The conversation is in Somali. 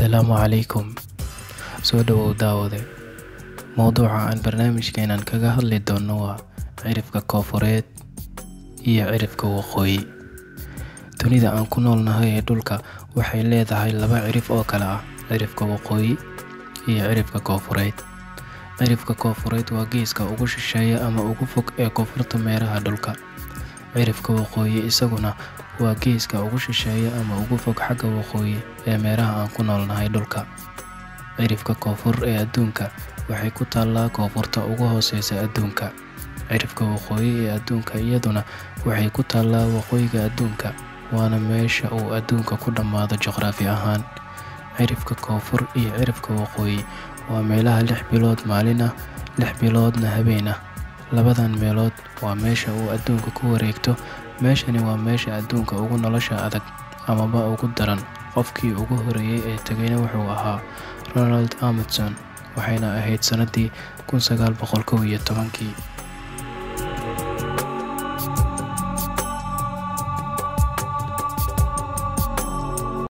Assalaamu calaykum. Soo dhowow daawade. Mowduuca aan barnaamijkeenan kaga hadli doono waa cirifka koonfureed iyo cirifka waqooyi. Dunida aan ku noolnahay ee dhulka waxay leedahay laba cirif oo kala ah cirifka waqooyi iyo cirifka koonfureed. Cirifka koonfureed waa geeska ugu shisheeya ama ugu fog ee koonfurta meeraha dhulka. Cirifka waqooyi isaguna waa geeska ugu shisheeya ama ugu fog xagga waqooyi ee meeraha aan ku noolnahay dhulka. Cirifka koonfur ee adduunka waxay ku taallaa koonfurta ugu hooseysa adduunka. Cirifka waqooyi ee adduunka iyaduna waxay ku taallaa waqooyiga adduunka, waana meesha uu adduunka ku dhammaado juqraafi ahaan. Cirifka koonfur iyo cirifka waqooyi waa meelaha 6 bilood maalin ah, 6 biloodna habeen ah. Labadan meelood waa meesha uu adduunka ku wareegto. Meeshani waa meesha adduunka ugu nolosha adag amaba ugu daran. Qofkii ugu horreeyay ee tagayna wuxuu ahaa Ronald Amundsen, waxayna ahayd sanadii 1911kii.